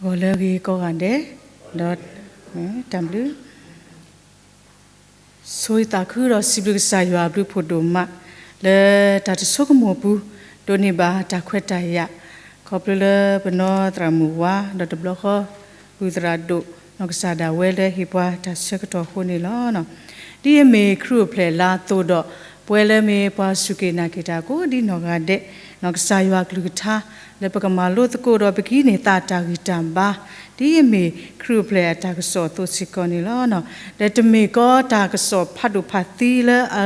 ဂီၤလၢအဂ့ၤကိးဂၤဒဲး, ဒီးတၢ်ဘျုး ဆိၣ်ဂ့ၤသးခုဒီးစံးဘျုးကစၢ်ယွၤအဘျုးဖှိၣ်ဒိၣ်မး လၢတၢ်တဆိကမိၣ်ပူၤ ဒိးန့ၢ်ဘၣ်တၢ်ခွဲးတၢ်ယာ် ခီဖျိလၢပနီၢ်သရၣ်မုၣ်ဝါ ဒီးတဘျီဃီ ပုၢ်သရၣ်ဒိၣ် နီၢ်ကစၢ်ဒၣ်ဝဲလၢဟ့ၣ်ပှၤတၢ်ဆၢကတီၢ်အဃိန့ၣ်လီၤ. ဒ်အမ့ၢ်ခရံာ်အိၣ်ဖျဲၣ်လါအသိးဒီး ပဝဲလၢမ့ၢ်ပှၤစူၢ်က့ၤနာ်က့ၤတၢ်ကိးဒ်နီၢ်ဂၤဒဲး ကစၢ်ယွၤကလုၢ်ကထါ လၢပကမၤလိသကိးဒီးပကဟံးန့ၢ်သးတၢ်ဂံၢ်တၢ်ဘါ ဒ်အမ့ၢ်ခရံာ်အိၣ်ဖျဲၣ်အတၢ်ကစီၣ်အသိးစ့ၢ်ကီးန့ၣ်လီၤ. ဒီးတမ့ၢ်ကီတၢ်ကစီၣ်ဖးဒိၣ်ဖးသံ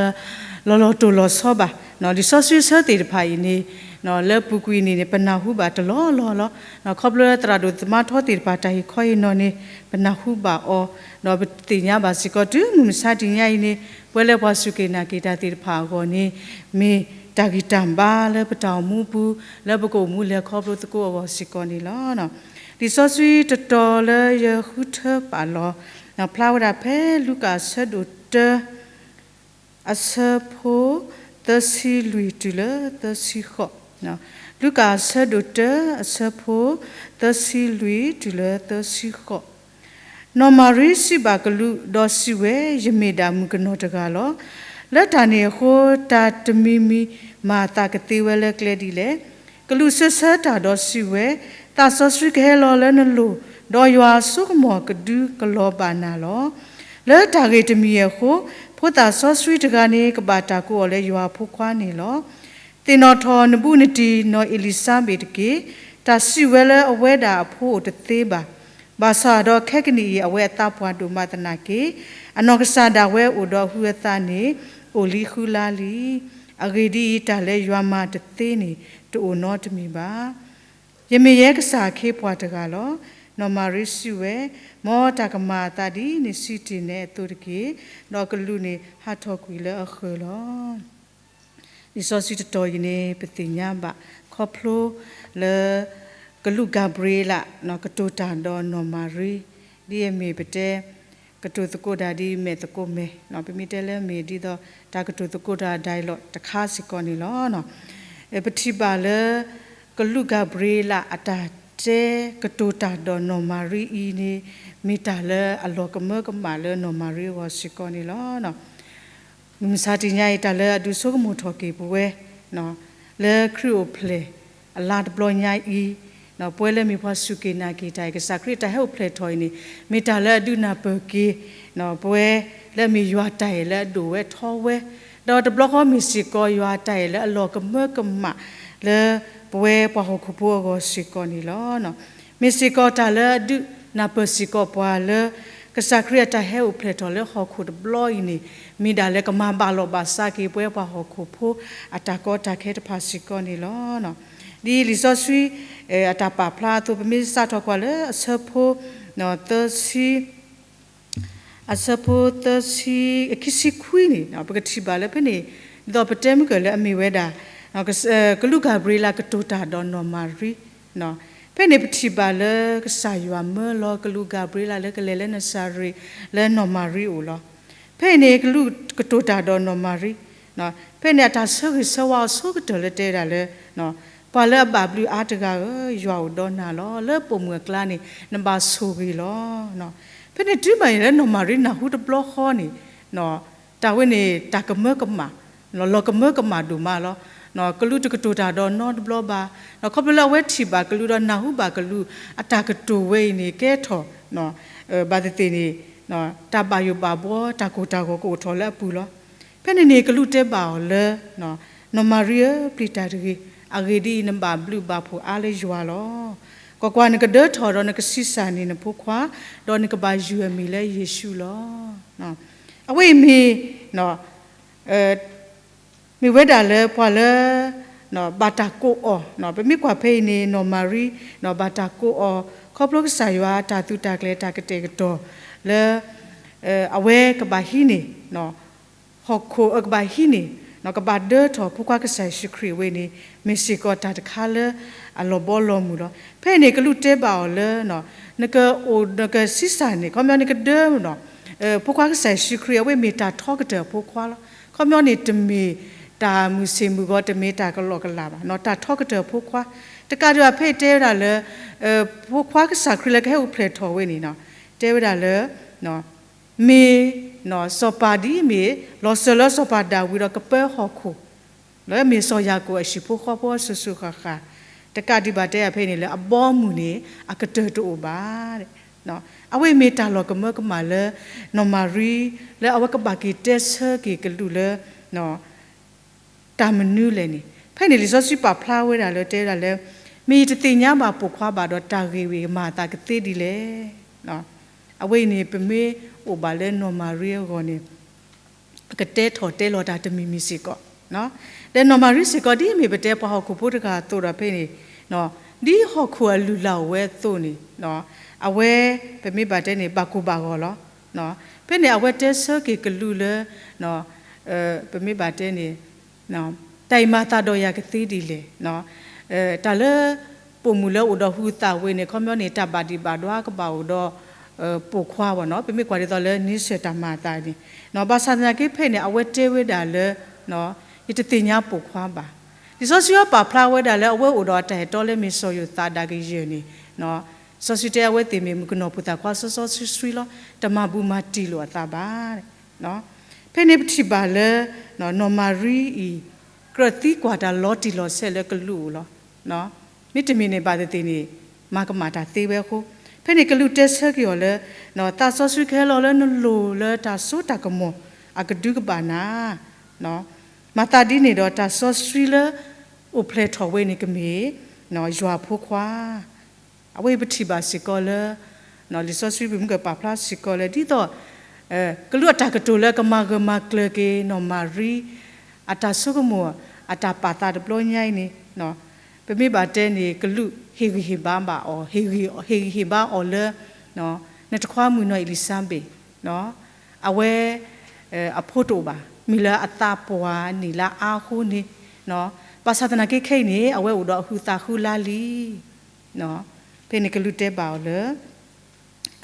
လၢ လီၤလီၤတိၢ်လီၤဆီဘၣ်. လံာ်စီဆှံအဆၢသ့ၣ်တဖၣ်အံၤန့ၣ် လၢပူၤကွံာ်န့ၣ်န့ၣ် ပနၢ်ဟူဘၣ်တလီၢ်လီၢ်လီၤ. ခီဖျိလၢသရၣ်ဒိၣ်သမါထီသ့ၣ်တဖၣ်တၢ်ဟ့ၣ်ခီဟ့ၣ်နီၤန့ၣ် ပနၢ်ဟူဘၣ်အီၤ, ဒီးပသ့ၣ်ညါဘၣ်စ့ၢ်ကီး တုၤမုၢ်မဆါတနံၤညါအံၤန့ၣ် ပဝဲလၢပှၤစူၢ်က့ၤနာ်က့ၤတၢ်သ့ၣ်တဖၣ်အဂီၢ်န့ၣ် မ့ၢ်တၢ်ဂံၢ်တၢ်ဘါလၢပတၢ်အိၣ်မူပူၤ လၢပကအိၣ်မူလဲၤခီဖျိသကိးအဂီၢ်စ့ၢ်ကီးန့ၣ်လီၤ. လံာ်စီဆှံတတီၤလၢယဃုထၢပာ်လီၤ ဖျါဝဲဒၣ်ဖဲလူၤကၣ်အဆၢဒိၣ်တၢ အဆၢဖိ သၢဆံလွံၢ်တုၤလၢသၢဆံဃိး, လူၤကၣ်အဆၢဒိၣ်တၢ အဆၢဖိ သၢဆံလွံၢ်တုၤလၢသၢဆံဃိး. နီၢ်မၤရံစံးဘၣ်ကလူးဒီးစံးဝဲ, ယမ့ၢ်ဒၣ်မုၣ်ကနီၤတဂၤလီၤ. လၢတၢ်န့ၣ်အဃိ တၢ်တမံၤမံၤမၤအသးကသ့ဝဲလၢကျဲဒ်လဲၣ်. ကလူးစံးဆၢတၢ်ဒီးစံးဝဲ, သးစီဆှံကဟဲလီၤလၢနလိၤ, ဒီးယွၤအစိကမီၤကဒုးကလီၤဘၣ်နၤလီၤ. လၢတၢ်ဂ့ၢ်တမံၤအံၤအဃိ, ဖိသၣ်စီဆှံတဂၤန့ၣ် ကဘၣ်တၢ်ကိးအီၤလၢယွၤအဖိခွါန့ၣ်လီၤ. သ့ၣ်နီၣ်ထီၣ်နဘူးနတံၢ်နီၢ်အ့လံၤစါဘ့းတက့ၢ်. တၢ်စံးဝဲလၢအဝဲဒၣ်အဖိအိၣ်တသ့ဘၣ်. ဘၣ်ဆၣ်ဒီးခဲကနံၣ်အံၤ အဝဲအသးပှၢ်ဒိၣ်မးသနာ်က့, အနီၢ်ကစၢ်ဒၣ်ဝဲအိၣ်ဒီးအဟုးအသးန့ၣ် အိၣ်လံဃုလါလံ. အဂ့ၢ်ဒ်အံၤ, တၢ်လၢယွၤမၤတသ့န့ၣ် တအိၣ်နီတမံၤဘၣ်. ယမ့ၢ်ယဲကစၢ်အခ့အပှၤတဂၤလီၤ. နီၢ်မၤရံစံးဝဲ, မ်တၢ်ကမၤအသးဒ်နစံးတ့ၢ်နဲအသိးတက့ၢ်. ဒီးကလူးန့ၣ်ဟးထီၣ်ကွံာ်လၢအဃၢၤလီၤ. လံာ်စီဆှံတတီၤအံၤန့ၣ် ပသ့ၣ်ညါဘၣ် ခီဖျိလၢ ကလူးကၤဘြံၤလး ကတိၤတၢ်ဒီးနီၢ်မၤရံ ဒ်အမ့ၢ်ပတဲ ကတိၤသကိးတၢ်ဒ်အမ့ၢ်သကိးမဲာ်, ပမ့ၢ်တဲလၢမ့ၢ်ဒ်သိး တၢ်ကတိၤသကိးတၢ် dialogue တခါစ့ၢ်ကီးန့ၣ်လီၤ. ပထံၣ်ဘၣ်လၢ ကလူးကၤဘြံၤလးအတၢ်တဲကတိၤတၢ်ဒီးနီၢ်မၤရံအံၤန့ၣ် မ့ၢ်တၢ်လၢအလီၤကမၢကမၣ်လၢနီၢ်မၤရံအဂီၢ်စ့ၢ်ကီးန့ၣ်လီၤ. မုၢ်မဆါတနံၤညါအံၤ တၢ်လၢအဒုးဆိကမိၣ်ထီၣ်က့ၤပဝဲ လၢခရံာ်အိၣ်ဖျဲၣ်အလါတဘျီညါအံၤ, ပဝဲလၢမ့ၢ်ပှၤစူၢ်က့ၤနာ်က့ၤတၢ်အံၤ ကစၢ်ခရံာ်အတၢ်ဟဲအိၣ်ဖျဲၣ်ထီၣ်အံၤန့ၣ် မ့ၢ်တၢ်လၢအဒုးနၢ်ပၢၢ်က့ၤ ပဝဲလၢအမ့ၢ်ယွၤအတၢ်အဲၣ်လၢအဒိၣ်ဝဲထီဝဲ, ဒီးတဘျီဃီမ့ၢ်စ့ၢ်ကီးယွၤအတၢ်အဲၣ်လၢအလီၤကမၢကမၣ်လၢ ပဝဲပှၤဟီၣ်ခိၣ်ဖိအဂီၢ်စ့ၢ်ကီးန့ၣ်လီၤ. မ့ၢ်စ့ၢ်ကီးတၢ်လၢအဒုးနၢ်ပၢၢ်စ့ၢ်ကီးပှၤလၢ ကစၢ်ခရံာ်အတၢ်ဟဲအိၣ်ဖျဲၣ်ထီၣ်လၢဟီၣ်ခိၣ်တဘျီအံၤန့ၣ် မ့ၢ်ဒၣ်လၢကမၤဘၣ်လိာ်ဘၣ်စးက့ၤပဝဲပှၤဟီၣ်ခိၣ်ဖိအတၢ်ကီတၢ်ခဲတဖၣ်စ့ၢ်ကီးန့ၣ်လီၤ. ဒ်လံာ်စီဆှံ အတၢ်ပာ်ဖျါအသိး ပမ့ၢ်စးထီၣ်ကွၢ်လၢအဆၢဖိ သၢဆံ အဆၢဖိသၢဆံ အခံဆံခွံန့ၣ် ပကထံၣ်ဘၣ်လၢဖဲန့ၣ် ဒ်သိးပတဲမုၢ်ကၢၢ်လၢအမ့ၢ်ဝဲဒၣ် ကလူးကၤဘြံၤလးကတိၤတၢ်ဒီးနီၢ်မၤရံ ဖဲန့ၣ်ပထံၣ်ဘၣ်လၢကစၢ်ယွၤမၢလီၤကလူးကၤဘြံၤလးလၢကလဲၤလၢနစၤရ့းလၢနီၢ်မၤရံအအိၣ်လီၤ. ဖဲအံၤန့ၣ် ကလူးကတိၤတၢ်ဒီးနီၢ်မၤရံ ဖဲန့ၣ်အတၢ်ဆၢဂ့ၤဆၢဝါအဆိကတၢၢ်လၢတဲဝဲဒၣ်လၢ ပှၤလၢအဘၣ်ဘျုးအါတဂၤဧၢ, ယွၤအိၣ်ဒီးနၤလီၤ. လၢပိာ်မုၣ်အကျါန့ၣ် နဘၣ်ဆိၣ်ဂ့ၤလီၤ. ဖဲန့ၣ်တုၤမ့ၢ်လၢနီၢ်မၤရံနၢ်ဟူတဘျီဃီန့ၣ် တၢ်ဝဲန့ၣ်တၢ်ကမၢကမၣ် လီၤကမၢကမၣ်ဒိၣ်မးလီၤ. ကလူးတကတိၤတၢ်ဒီးနီတဘျီဘၣ်. ခီဖျိလၢအဝဲထံၣ်ဘၣ်ကလူးဒီးနၢ်ဟူဘၣ်ကလူးအတၢ်ကတိၤဝဲအံၤန့ၣ် ကဲထီၣ် ဘၣ်သ့ၣ်သ့ၣ်န့ၣ် တၢ်ဘၣ်ယိၣ်ဘၣ်ဘှီတၢ်ကိၢ်တၢ်ဂီၤကအိၣ်ထီၣ်လၢအပူၤလီၤ. ဖဲန့ၣ်န့ၣ် ကလူးတဲဘၣ်အီၤလၢ နီၢ်မၤရံဧၢ, ပျံၤတၢ်တဂ့ၤ. အဂ့ၢ်ဒ်အံၤ, နဘၣ်ဘျုးဘၣ်ဖှိၣ်အါလၢယွၤလီၤ. ကွၢ်ကွၢ်, နကဒၢထီၣ်ဒီးနကဆံးစၢ်န့ၢ်နဖိခွါ, ဒီးနကဘၣ်ယုၢ်အမံၤလၢယ့ၣ်ၡူးလီၤ. အဝဲအံၤမ့ၢ် မ့ၢ်ဝဲဒၣ်လၢပှၤလၢ ဘၣ်တၢ်ကိးအီၤ, ပမ့ၢ်ကွၢ်ဖဲအံၤန့ၣ် နီၢ်မၤရံ ဘၣ်တၢ်ကိးအီၤ ခီဖျိကစၢ်ယွၤအတၢ်သုးတၢ်ကျဲၤတၢ်ကတဲာ်ကတီၤလၢ အဝဲကဘၣ်ဟံးန့ၢ် ဟီၣ်ခိၣ်အကဘၣ်ဟံးန့ၢ် ကဘၣ်ဒၢထီၣ်ဖိခွါကစၢ်ယ့ၣ်ၡူးခရံာ်အဝဲန့ၣ် မ့ၢ်စ့ၢ်ကီးတၢ်တခါလၢအလီၤဘီလီၤမုၢ်လီၤ. ဖဲအံၤန့ၣ် ကလူးတဲဘၣ်အီၤလၢ နကအိၣ်နကဆံးစၢ်န့ၢ် ခီပညီနကဒၢ ဖိခွါကစၢ်ယ့ၣ်ၡူးခရံာ် အဝဲမ့ၢ်တၢ်ထီကတၢၢ်အဖိခွါလီၤ. ခီပညီန့ၣ်တမ့ၢ် တၢ်မုာ်ဆ့ၣ်မုာ်ဂီၤ တမ့ၢ်တၢ်ကလီကလီဘၣ်, တၢ်ထီကတၢၢ်ဖိခွါ, တကးဒံးဘၣ်ဖဲအံၤတဲဝဲဒၣ်လၢ ဖိခွါကစၢ်ခရံာ်လၢကဟဲအိၣ်ဖျဲၣ်ထီၣ်ဝဲန့ၣ် တဲဝဲဒၣ်လၢ မ့ၢ် စီၤပၤဒ်မ့ၢ် လီၤစၢၤလၢစီၤပၤဒၤဝံးဒီးကပၢဟီၣ်ခိၣ် လၢမ့ၢ်စီၤယၤကိာ်အဟံၣ်ဖိဃီဖိအစိၤစိၤဃၣ်ဃၣ်, တကးဒံးဘၣ်တဲအဖဲန့ၣ်လၢအဘီအမုၢ်န့ၣ် အကတၢၢ်တအိၣ်ဘၣ်. အဝဲအံၤမ့ၢ်တၢ်လီၤကမၢကမၣ်လၢ နီၢ်မၤရံ လၢအဝဲကဘၣ်က့ၤတဲဆၢက့ၤကလူးလၢ တၢ်မနုၤလဲၣ်န့ၣ်, ဖဲန့ၣ်လံာ်စီဆှံပာ်ဖျါဝဲဒၣ်လၢတဲဝဲဒၣ်လၢ မ့ၢ်ယတသ့ၣ်ညါဘၣ်ပိာ်ခွါဘၣ်ဒီး တၢ်ဂ့ၢ်ဝံၤကမၤအသးကသ့ဒ်လဲၣ်. အဝဲအံၤန့ၣ် ပမ့ၢ်အိၣ်ဘၣ်လၢနီၢ်မၤရံအဂီၢ်န့ၣ် ပကတဲထီၣ်တဲလီၤတၢ်တမံၤမံၤစ့ၢ်ကီး, ဒီးနီၢ်မၤရံစ့ၢ်ကီး ဒ်မ့ၢ်ပတဲပှၤဟီၣ်ခိၣ်ဖိတဂၤအသိးဒီးဖဲန့ၣ် ဒ်ဟီၣ်ခိၣ်အလုၢ်လၢ်အိၣ်ဝဲအသိးန့ၣ် အဝဲ ပမ့ၢ်ဘၣ်တဲန့ၣ် ဘၣ်ကိၢ်ဘၣ်ဂီၤလီၤ. ဖဲန့ၣ်အဝဲတဲဆၢက့ၤကလူးလၢ ပမ့ၢ်ဘၣ်တဲန့ၣ် တၢ်အံၤမၤသးဒီးယၤကသ့ဒ်လဲၣ်. တၢ်လၢ ပိာ်မုၣ်လၢအိၣ်ဒီးဟူးသးဝဲန့ၣ် ခီပညီန့ၣ် တၢ်ဘၣ်ဒံးဘၣ်ဒွါကဘၣ်အိၣ်ဒီး ပိာ်ခွါဘၣ်နီၤ, ပမ့ၢ်ကွၢ်ဒ်သိးလၢန့ဆၢၣ်တၢ်မၤအသးန့ၣ်, ဘၣ်ဆၣ်သနာ်က့ဖဲန့ၣ် အဝဲတဲဝဲဒၣ်လၢ ယတသ့ၣ်ညါပိာ်ခွါဘၣ်. လံာ်စီဆှံအပာ်ဖျါဝဲဒၣ်လၢအဝဲအိၣ်ဒီးအတၢ်အဲၣ်တီလၢမ့ၢ်စီၤယိၤသးဒၣ်ကယၢၢ်န့ၣ် လံာ်စီဆှံတဲအဝဲသ့ၣ်မ့ၢ်မုၣ်ကနီၤဖိသၣ်ခွါစီစီဆှံဆှံလီၤ, တမၤဘူးမၤတံၢ်လိာ်အသးဘၣ်. ဖဲန့ၣ်ပထံၣ်ဘၣ်လၢ နီၢ်မၤရံအံၤ ကြၢးသံကွၢ်တၢ်လီၤတံၢ်လီၤဆဲးလၢကလူးအအိၣ်လီၤ. မ့တမ့ၢ်န့ၣ်ဘၣ်သ့ၣ်သ့ၣ်န့ၣ် မၤကမၣ်တၢ်သ့ဝဲအဃိ, ဖဲန့ၣ်ကလူးတဲဆၢက့ၤအီၤလၢ သးစီဆှံကဟဲလီၤလၢနလိၤလၢတၢ်စိတၢ်ကမီၤအကဒုကဘၣ်နၤ, မၤသးဒ်န့ၣ်ဒီးတၢ်စီဆှံလၢ အိၣ်ဖျဲၣ်ထီၣ်ဝဲန့ၣ်ကမ့ၢ် ယွၤဖိခွါ အဝဲအံၤပထံၣ်ဘၣ်စ့ၢ်ကီးလၢ လံာ်စီဆှံပူၤမ့ၢ်ကပာ်ဖျါစ့ၢ်ကီးလၢ ဒ်သိး ကလူးအတၢ်ကတိၤလၢကမၤဂၢၢ်မၤကျၢၤက့ၤနီၢ်မၤရံ အတၢ်ဆိကမိၣ် အတၢ်ပာ်သးတဘျီညါအံၤန့ၣ် ပမ့ၢ်ဘၣ်တဲန့ၣ် ကလူးဟ့ၣ်ဂံၢ်ဟ့ၣ်ဘါဘၣ်အီၤ, ဟ့ၣ်ဂံၢ်ဟ့ၣ်ဘါအီၤလၢ နတခွါမုၣ်နီၢ်အ့လံၤစါဘ့း အဝဲ အဖိတအိၣ်ဘၣ်, မ့ၢ်လၢအသးပှၢ်န့ၣ်လၢအါအဃိန့ၣ်, ဘၣ်ဆၣ်သနာ်က့ခဲအံၤန့ၣ် အဝဲအိၣ်ဒီးအဟုးသးဃုလါလံ. ဖဲန့ၣ်ကလူးတဲဘၣ်အီၤလၢ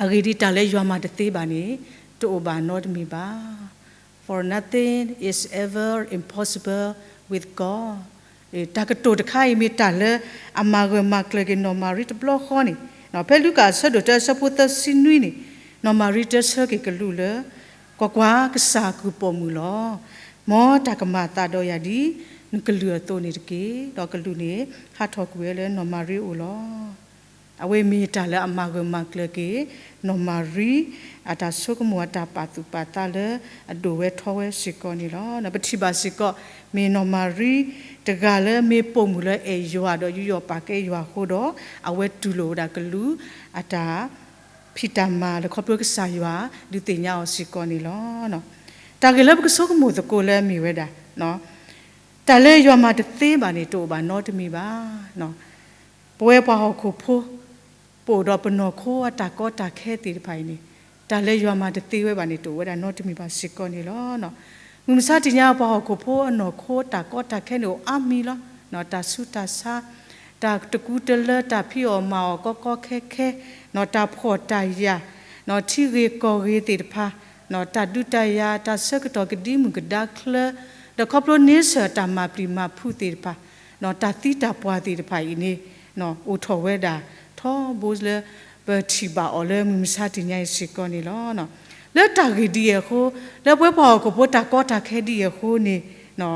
အဂ့ၢ်ဒ်အံၤ, တၢ်လၢယွၤမၤတသ့ဘၣ်န့ၣ် တအိၣ်ဘၣ်နီတမံၤဘၣ်. For nothing is ever impossible with God. တၢ်ကတိၤတခါအံၤမ့ၢ်တၢ်လၢအမၤဂၢၢ်မၤကျၢၤက့ၤနီၢ်မၤရံတဘျီဃီန့ၣ်, ဖဲလူၤကၣ်အဆၢဒိၣ်တၢအဆၢဖိသၢဆံနွံန့ၣ်, နီၢ်မၤရံတဲဆၢက့ၤကလူးလၢ ကွၢ်ကွၢ်, ကစၢ်အကုၢ်ပိာ်မုၣ်လီၤ. မ်တၢ်ကမၤအသးဒီးယၤဒ်နကလုၢ်အသိးန့ၣ်တက့ၢ်. ဒီးကလူးန့ၣ် ဟးထီၣ်ကွံာ်ဝဲလၢနီၢ်မၤရံအအိၣ်လီၤ. အဝဲမ့ၢ်တၢ်လၢအမၤဂၢၢ်မၤကျၢၤက့ၤ နီၢ်မၤရံ အတၢ်ဆိကမိၣ်အတၢ်ပာ်သူၣ်ပာ်သးလၢအဒိၣ်ဝဲထီဝဲစ့ၢ်ကီးန့ၣ်လီၤ. ပထံၣ်ဘၣ်စ့ၢ်ကီး မ့ၢ်နီၢ်မၤရံ တဂၤလၢမ့ၢ်ပိာ်မုၣ်လၢအဲၣ်ယွၤဒီးယူးယီၣ်ပာ်ကဲယွၤအဃိဒီး အဝဲတူၢ်လိာ်ဝဲဒၣ်ကလူးအတၢ် ဖံးတၢ်မၤလၢခီဖျိကစၢ်ယွၤ ဒုးသ့ၣ်ညါအီၤစ့ၢ်ကီးန့ၣ်လီၤ. တၢ်ဂ့ၢ်လၢပကဆိကမိၣ်သကိးလၢအမ့ၢ်ဝဲဒၣ် တၢ်လၢယွၤမၤတသ့ဘၣ်န့ၣ် တအိၣ်ဘၣ်နီတမံၤဘၣ်. ပဝဲပှၤဟီၣ်ခိၣ်ဖိ ပအိၣ်ဒီးပနီၢ်ခိအတၢ်ကီတၢ်ခဲသ့ၣ်တဖၣ်အံၤန့ၣ် တၢ်လၢယွၤမၤတသ့ဝဲဘၣ်န့ၣ် တအိၣ်ဝဲဒၣ်နီတမံၤဘၣ်စ့ၢ်ကီးန့ၣ်လီၤ. မုၢ်မဆါတနံၤအံၤပှၤဟီၣ်ခိၣ်ဖိအနီၢ်ခိတၢ်ကီတၢ်ခဲန့ၣ်အိၣ်အါမံၤလီၤ. တၢ်ဆူးတၢ်ဆါ, တၢ်တကူတလၢ, တၢ်ဖံးအီၣ်မၤအီၣ်ကီကီခဲခဲ, တၢ်ဖှီၣ်တၢ်ယာ်, ထံဂ့ၢ်ကီၢ်ဂ့ၢ်သ့ၣ်တဖၣ်, တၢ်ဒုးတၢ်ယၤ, တၢ်ဆၢကတီၢ်ကဒံမုၢ်ကဒါချၢ, ဒီးခီဖျိန့ဆၢၣ်တၢ်မၤပျံၤမၤဖုးသ့ၣ်တဖၣ်, တၢ်သံတၢ်ပှၢ်သ့ၣ်တဖၣ်အံၤန့ၣ် အိၣ်ထီၣ်ဝဲဒၣ်ထီဘိလၢ ပထံၣ်ဘၣ်အီၤလၢမုၢ်မဆါတနံၤအံၤစ့ၢ်ကီးန့ၣ်လီၤ. လၢတၢ်ဂ့ၢ်ဒ်အံၤအဃိ, လၢပဝဲပှၤဟီၣ်ခိၣ်ဖိတၢ်ကီတၢ်ခဲဒ်အံၤအဃိန့ၣ်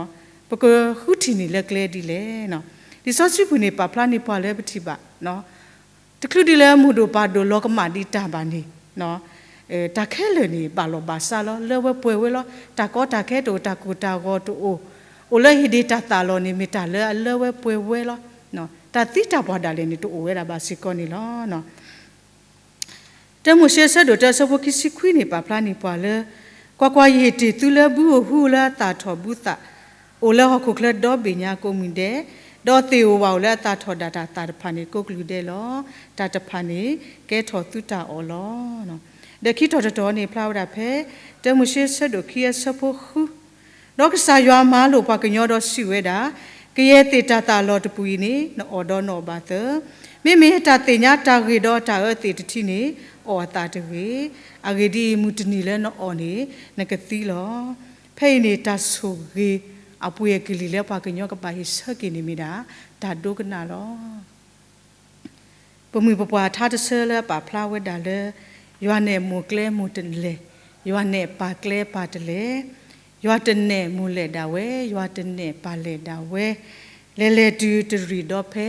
ပကဃုထံၣ်န့ၢ်လၢကျဲဒ်လဲၣ်. လံာ်စီဆှံပူၤန့ၣ် ပာ်ဖျါန့ၢ်ပှၤလၢပထံၣ်ဘၣ် တချုးဒ်လၢမိၢ်ဒိၣ်ပၢ်ဒိၣ်လီၤကမၣ်ဒံးတၢ်ဘၣ်န့ၣ် တၢ်ခဲလၢာ်န့ၣ် ဘၣ်လီၢ်ဘၣ်စးလီၤ, လၢဝဲပှဲၤဝဲလီၤ. တၢ်ကီတၢ်ခဲတအိၣ်, တၢ်ကိၢ်တၢ်ဂီၤတအိၣ်, အိၣ်လၢဟ့ၣ်ဒ့တၢ်သးလီၢ်န့ၣ် မ့ၢ်တၢ်လၢအလၢဝဲပှဲၤဝဲလီၤ. တၢ်သံတၢ်ပှၢ်ဒၣ်လဲာ်န့ၣ် တအိၣ်ဝဲဒၣ်ဘၣ်စ့ၢ်ကီးန့ၣ်လီၤ. တၢမိၤၡ့အဆၢဒိၣ်တၢအဆၢဖိခံဆံခွံန့ၣ် ပာ်ဖျါန့ၢ်ပှၤလၢ ကွၢ်ကွၢ်, ယဟ့ၣ်တ့ၢ်သုလၢဘုဧိၤဟုဧိၤလၢအသၣ်ထီၣ်ဘုသၣ်, အိၣ်လၢဟီၣ်ခိၣ်ချၢဒီဘ့ၣ်ညါကိးမုၢ်ဒဲး, ဒီးသ့ၣ်ဧိၤဝၣ်ဧိၤလၢအသၣ်ထီၣ်ဒၣ်တၢ်သၣ်တဖၣ်န့ၣ် ကိးကလုာ်ဒဲးလီၤ. တၢ်တဖၣ်န့ၣ် ကဲထီၣ်သုတၢ်အီၣ်လီၤ. ဒီးခံထီၣ်တထီၣ်န့ၣ် ဖျါဝဲဒၣ်ဖဲ တၢမိၤၡ့အဆၢဒိၣ်ခံအဆၢဖိဃု ဒီးကစၢ်ယွၤမၤလိာ်ပှၤကညီဒီးစံးဝဲဒၣ်, ကယဲၢ်သ့ၣ်တၢ်သၣ်လီၤတပူၤအံၤန့ၣ် နအီၣ်ဒီးနအီၣ်ဘၣ်သၢ, မ့မ့ၢ်တၢ်သ့ၣ်ညါတၢ်ဂ့ၤဒီးတၢ်အၢသ့ၣ်တထံးန့ၣ် အီၣ်အသၣ်တဂ့ၤ. အဂ့ၢ်ဒ်အံၤ, မုၢ်တနံၤလၢနအီၣ်န့ၣ် နကသံလီၤ. ဖဲအံၤန့ၣ် တၢ်ဆိၣ်ဂ့ၤ အပှ့ၤအကလံၤလၢပှၤကညီကဘၣ်ဟ့ၣ်ဆၢက့ၤန့ၣ်မ့ၢ်ဒၣ် တၢ်ဒိကနၣ်လီၤ. ပမုၢ်ပပှၢ်ထါတဆၢလၢအပာ်ဖျါဝဲဒၣ်လၢ ယွၤနဲၣ်မိၢ်ကျဲမိၢ်လဲၢ်, ယွၤနဲၣ်ပၢ်ကျဲပၢ်တလဲၢ်, ယွၤတနဲၣ်မိၢ်လဲၢ်ဒၣ်ဝဲ, ယွၤတနဲၣ်ပၢ်လဲၢ်ဒၣ်ဝဲ, လဲၤလဲၤတုၤတရံးဒီဖဲ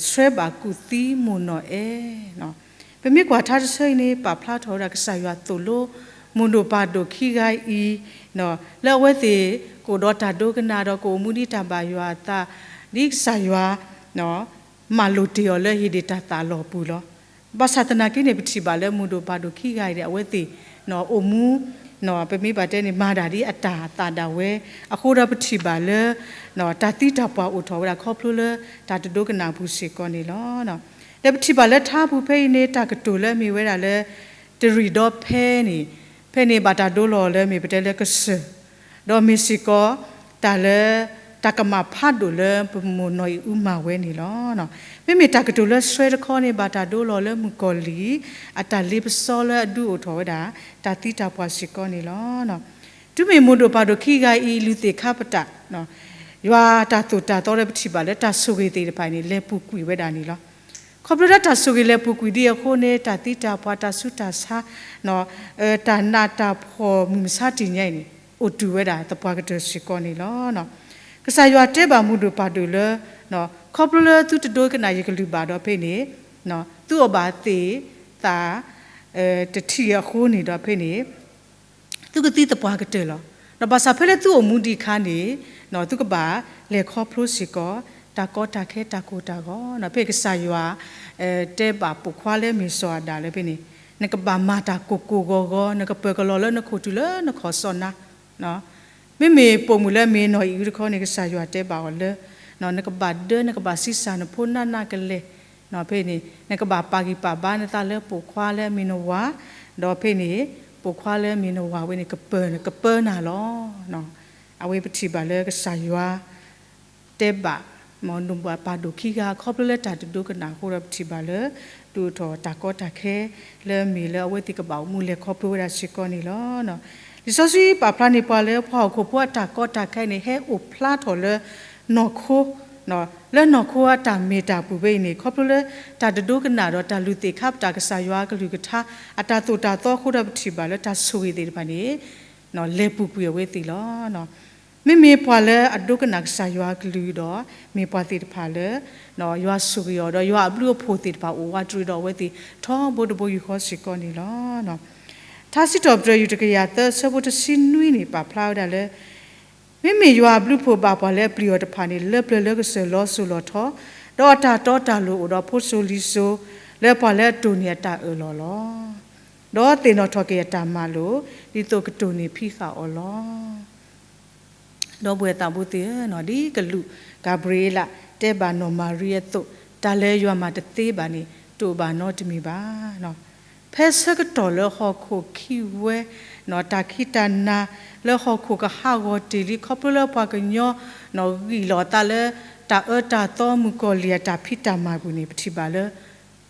ဆှၢဘၣ်ကူၣ်သံမိၢ်နီၢ်အဲၣ်. ပမ့ၢ်ကွၢ်ထါတဆၢအံၤန့ၣ် ပာ်ဖျါထီၣ်ဝဲဒၣ်ကစၢ်ယွၤသိၣ်လိ မိၢ်ဒိၣ်ပၢ်ဒိၣ်ခံဂၤအံၤ လၢအဝဲသ့ၣ်ကအိၣ်ဒီးတၢ်ဒိကနၣ်ဒီးကအိၣ်မူဒ်တၢ်ဘၣ်ယွၤအသး ဒ်ကစၢ်ယွၤ မၤလိာ်တ့ၢ်အီၤလၢဧ့ဒ့ၣ်တၢ်သးလီၢ်ပူၤလီၤ. ဘၣ်ဆၣ်သနာ်က့န့ၣ် ပထံၣ်ဘၣ်လၢမိၢ်ဒိၣ်ပၢ်ဒိၣ်ခံဂၤအံၤဒီး အဝဲသ့ၣ်အိၣ်မူ ပမ့ၢ်ဘၣ်တဲန့ၣ် မၤဒၣ်ဒ်အတၢ်သးဒၣ်ဝဲ, အဃိဒီးပထံၣ်ဘၣ်လၢ တၢ်သံတၢ်ပှၢ်အိၣ်ထီၣ်ဝဲဒၣ်ခီဖျိလၢတၢ်တဒိကနၣ်ပူၤစ့ၢ်ကီးန့ၣ်လီၤ. ဒီးပထံၣ်ဘၣ်လၢထါပူၤဖဲအံၤန့ၣ် တၢ်ကတိၤလၢအမ့ၢ်ဝဲဒၣ်လၢ တရံးဒီဖဲန့ၣ်, ဖဲန့ၣ်ဘၣ်တၢ်ဒိလီၤလၢမ့ၢ်ပတဲလၢကစၢၢ်, ဒီးမ့ၢ်စ့ၢ်ကီး တၢ်လၢ တၢ်ကမၣ်ဖးဒိၣ်လၢပမိၢ်နီၢ်အံၣ်အူမၤဝဲန့ၣ်လီၤ. မ့မ့ၢ်တၢ်ကတိၤလၢဆှၢတခီန့ၣ် ဘၣ်တၢ်ဒိလီၤလၢမုၣ်ကီၤလံၢ် အတၢ်လ့ပစီလၢအဒုးအိၣ်ထီၣ်ဝဲဒၣ် တၢ်သံတၢ်ပှၢ်စ့ၢ်ကီးန့ၣ်လီၤ. တုၤမ့ၢ်မိၢ်ဒိၣ်ပၢ်ဒိၣ်ခံဂၤအံၤ လုၢ်သ့ၣ်ခါပတာ် ယွၤတၢ်သိၣ်တၢ်သီဒီးပထံၣ်ဘၣ်လၢတၢ်ဆိၣ်ဂ့ၤသ့ၣ်တဖၣ်န့ၣ် လဲၤပူၤကွံာ်ဝဲဒၣ်န့ၣ်လီၤ. ခီဖျိလၢတၢ်ဆိၣ်ဂ့ၤလဲၤပူၤကွံာ်ဒ်အဃိန့ၣ် တၢ်သံတၢ်ပှၢ် တၢ်ဆူးတၢ်ဆါ တၢ်နးတၢ်ဖှီၣ်မုၢ်မဆါတနံၤညါအံၤန့ၣ် အိၣ်တုၤဝဲဒၣ်သပှၢ်ကတၢၢ်စ့ၢ်ကီးန့ၣ်လီၤ. ကစၢ်ယွၤတဲဘၣ်မိၢ်ဒိၣ်ပၢ်ဒိၣ်လၢ ခီဖျိလၢသုတဒိကနၣ်ယကလုၢ်ဘၣ်ဒီးဖဲန့ၣ် သုအီၣ်ဘၣ်သ့ၣ်သၣ် တထံၣ်အဃိန့ၣ်ဒီးဖဲန့ၣ် သုကသံသပှၢ်ကတၢၢ်လီၤ. ဒီးဘၣ်ဆၣ်ဖဲလၢသုအိၣ်မူဒံးအခါန့ၣ် သုကဘၣ်လဲၤခီဖျိစ့ၢ်ကီး တၢ်ကီတၢ်ခဲတၢ်ကိၢ်တၢ်ဂီၤ ဖဲကစၢ်ယွၤ တဲဘၣ်ပိာ်ခွါလၢမ့ၢ်စီၤအၤဒၣ်လၢဖဲန့ၣ် နကဘၣ်မၤတၢ်ကိၢ်ကိၢ်ဂီၤဂီၤ နကပၢၤကလီၤလၢနခိၣ်တုၤလၢနခီၣ်စီနါ မ့မ့ၢ်ပိာ်မုၣ်လၢမ့ၢ်နီၢ်အံၣ်အုတခီန့ၣ် ကစၢ်ယွၤတဲဘၣ်အီၤလၢ နကဘၣ်ဒၢ နကဘၣ်ဆံးစၢ်နဖိနးနးကလဲာ် ဖဲန့ၣ် နကဘၣ်ပာ်ဂံၢ်ပာ်ဘါနသးလၢပိာ်ခွါလၢအမ့ၢ်နဝၤ ဒီးဖဲန့ၣ် ပိာ်ခွါလၢအမ့ၢ်နဝၤဝဲန့ၣ် ကပၢၤ ကပၢနၤလီၤ. အဝဲပထံၣ်ဘၣ်လၢကစၢ်ယွၤ တဲဘၣ် မိၢ်ဒိၣ်ပၢ်ဒိၣ်ခံဂၤ ခီဖျိလၢတၢ်တဒိကနၣ်အဃိဒီးပထံၣ်ဘၣ်လၢ ဒုးအိၣ်ထီၣ်တၢ်ကီတၢ်ခဲ လၢအမ့ၢ်လၢအဝဲသ့ၣ်ကဘၣ်အိၣ်မူလဲၤခီဖျိဝဲဒၣ်စ့ၢ်ကီးန့ၣ်လီၤ. လံာ်စီဆှံပာ်ဖျါန့ၢ်ပှၤလၢပှၤဟီၣ်ခိၣ်ဖိအတၢ်ကီတၢ်ခဲန့ၣ် ဟဲအိၣ်ဖျါထီၣ်လၢ နီၢ်ခိ လၢနီၢ်ခိအတၢ်မ့ၢ်တၢ်ပူၤဖဲအံၤန့ၣ် ခီဖျိလၢတၢ်တဒိကနၣ်ဒီးတၢ်လုၢ်သ့ၣ်ခါပတာ်ကစၢ်ယွၤအကလုၢ်ကထါ အတၢ်သိၣ်တၢ်သီအဃိဒီးပထံၣ်ဘၣ်လၢတၢ်ဆိၣ်ဂ့ၤသ့ၣ်တဖၣ်န့ၣ် လဲၤပူၤကွံာ်အဝဲသ့ၣ်လီၤ. မ့မ့ၢ်ပှၤလၢအဒိကနၣ်ကစၢ်ယွၤအကလုၢ်ဒီး မ့ၢ်ပှၤသ့ၣ်တဖၣ်လၢ ယွၤဆိၣ်ဂ့ၤအီၤဒီးယွၤအဘျုးအဖှိၣ်သ့ၣ်တဖၣ်အိၣ်ဝးတရံးဒီးအဝဲသ့ၣ် ထီဘိတဘိယူၢ်ဃီစ့ၢ်ကီးန့ၣ်လီၤ. ထါစံးထီၣ်ပတြၢၤ ယူၢ်တကယၤသၢ အဆၢဖိတဆံနွံန့ၣ် ပာ်ဖျါဝဲဒၣ်လၢ မ့မ့ၢ်ယွၤအဘျုးအဖှိၣ်ဘၣ်ပှၤလၢအပျံၤအီၤတဖၣ်န့ၣ် လၢပျၢၤလၢကစၢၢ်လီၤစိၤလီၤထီ, ဒီးအတၢ်တီတၢ်လိၤအိၣ်ဒီးဖိစိၤလံၤစိၤ, လၢပှၤလၢအတိၢ်န့ၢ်အတၢ်အၢၣ်လီၤလီၤ. ဒီးသ့ၣ်နီၣ်ထီၣ်က့ၤအတၢ်မၤလိာ်, ဒ်သိးကတိၢ်န့ၢ်ဖံးဃာ်အီၤလီၤ. ဒီပုၢ်ဝဲၢ်သးဘိသ့ၣ်ဧၢ, ဒ်ကလူးကၤဘြံၤအ့လး တဲဘၣ်နီၢ်မၤရံအသိး, တၢ်လၢယွၤမၤတသ့ဘၣ်န့ၣ် တအိၣ်ဘၣ်နီတမံၤဘၣ်. ဖဲဆၢကတီၢ်လၢဟီၣ်ခိၣ်ခံဝဲ, တၢ်ခံးတၢ်နၤလၢဟီၣ်ခိၣ်ကဟးဂီၤတ့ၢ်လံ ခီဖျိလၢပှၤကညီ ဂံၢ်လီၤအသးလၢ တၢ်အၢတၢ်သီမုၣ်ကီၤလံၢ်အတၢ်ဖံးတၢ်မၤပူၤန့ၣ် ပထံၣ်ဘၣ်လၢ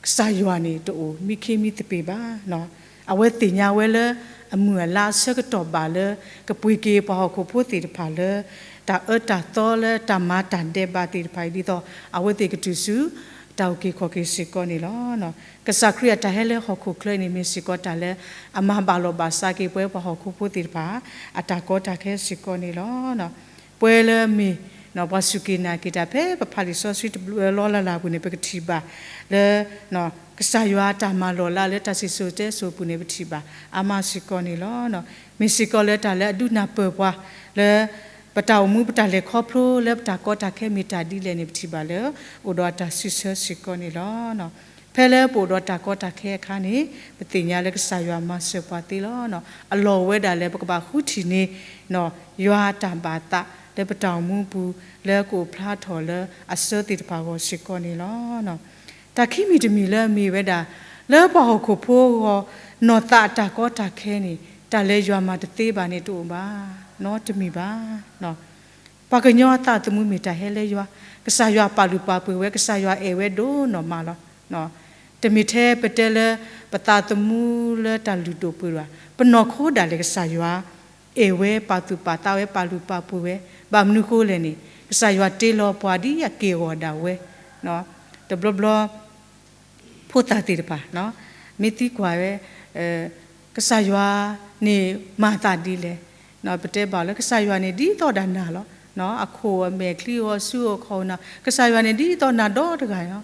ကစၢ်ယွၤန့ၣ် တအိၣ်မံခ့မံသပ့ၤဘၣ်. အဝဲသ့ၣ်ညါဝဲလၢ အမုၢ်အလါအဆၢကတီၢ်ဘၣ်လၢ ကပှ့ၤက့ၤပှၤဟီၣ်ခိၣ်ဖိသ့ၣ်တဖၣ်လၢ တၢ်အၢတၢ်သီလၢတၢ်မၤတၢ်ဒဲးဘးသ့ၣ်တဖၣ်အံၤ ဒ်သိး အဝဲသ့ၣ်ကတုၤဆူ တၢ်အုၣ်က့ၤခီၣ်က့ၤစ့ၢ်ကီးန့ၣ်လီၤ. ကစၢ်ခရံာ်အတၢ်ဟဲလၢဟီၣ်ခိၣ်ချၢအံၤန့ၣ် မ့ၢ်စ့ၢ်ကီးတၢ်လၢ အမၤဘၣ်လီၢ်ဘၣ်စးက့ၤပဝဲပှၤဟီၣ်ခိၣ်ဖိသ့ၣ်တဖၣ် အတၢ်ကီတၢ်ခဲစ့ၢ်ကီးန့ၣ်လီၤ. ပဝဲလၢမ့ၢ် ပှၤစူၢ်က့ၤနာ်က့ၤတၢ် ဖဲပဖးလံာ်စီဆှံတဘျီလၢ်လၢ်အပူၤန့ၣ် ပကထံၣ်ဘၣ်လၢ ကစၢ်ယွၤအတၢ်မၤလီၢ်လၢ လၢတၢ်စံၣ်စိၤတဲစိၤအပူၤန့ၣ် ပထံၣ်ဘၣ်အါမးစ့ၢ်ကီးန့ၣ်လီၤ. မ့ၢ်စ့ၢ်ကီးလၢတၢ်လၢအဒုးနၢ်ပၢၢ်ပှၤလၢ ပတၢ်အိၣ်မူပတၢ်လဲၤခီဖျိလၢပတၢ်ကီတၢ်ခဲမ့ၢ်တၢ်ဒ်လဲၣ်န့ၣ် ပထံၣ်ဘၣ်လၢ အိၣ်ဒီးအတၢ်စံးဆၢစ့ၢ်ကီးန့ၣ်လီၤ. ဖဲလၢပအိၣ်ဒီးတၢ်ကီတၢ်ခဲအခါန့ၣ် ပသ့ၣ်ညါလၢကစၢ်ယွၤမၤစၢၤပှၤသ့လီၤ. အလီၢ်အိၣ်ဝဲဒၣ်လၢပကဘၣ်ဃုထံၣ်န့ၢ် ယွၤအတၢ်ဘၣ်သးလၢပတၢ်အိၣ်မူပူၤ လၢကအိၣ်ဖျါထီၣ်လၢအဆၢသ့ၣ်တဖၣ်အဂီၢ်စ့ၢ်ကီးန့ၣ်လီၤ. တၢ်ခံမံၤတမံၤလၢအမ့ၢ်ဝဲဒၣ် လၢပှၤဟီၣ်ခိၣ်ဖိအဂီၢ် နီၢ်သးအတၢ်ကီတၢ်ခဲန့ၣ် တၢ်လၢယွၤမၤတသ့ဘၣ်န့ၣ်တအိၣ်ဘၣ် နီတမံၤဘၣ်. ပှၤကညီအသးသမူမ့ၢ်တၢ်ဟဲလၢယွၤ, ကစၢ်ယွၤပာ်လုၢ်ပာ်ပှ့ၤဝဲ, ကစၢ်ယွၤအဲၣ်ဝဲဒိၣ်နီၢ်မးလီၤ. တမ့ၢ်ထဲပတဲလၢ ပသးသမူလၢတၢ်လုၢ်ဒိၣ်ပှ့ၤဒိၣ်ဘၣ်, ပနီၢ်ခိဒၣ်လဲာ်ကစၢ်ယွၤ အဲၣ်ဝဲပာ်သူၣ်ပာ်သးဝဲ ပာ်လုၢ်ပာ်ပှ့ၤဝဲ ဘၣ်မနုၤဃိလဲၣ်န့ၣ် ကစၢ်ယွၤတ့လီၤပှၤဒ်အက့ၢ်အဂီၤဒၣ်ဝဲ, တဘျီဘျီ ဖိသၣ်သ့ၣ်တဖၣ် မ့ၢ်သံကွၢ်ဝဲ ကစၢ်ယွၤန့ၣ်မၤသးဒ်လဲၣ်, ပတဲဘၣ်လၢကစၢ်ယွၤန့ၣ်ဒ်သိးဒၣ်နၤလီၤ. အခိၣ်အမဲာ်ချံဂီၤဆူအခိၣ်နၢ် ကစၢ်ယွၤန့ၣ်ဒ်သိးနၤဒီတဂၤ,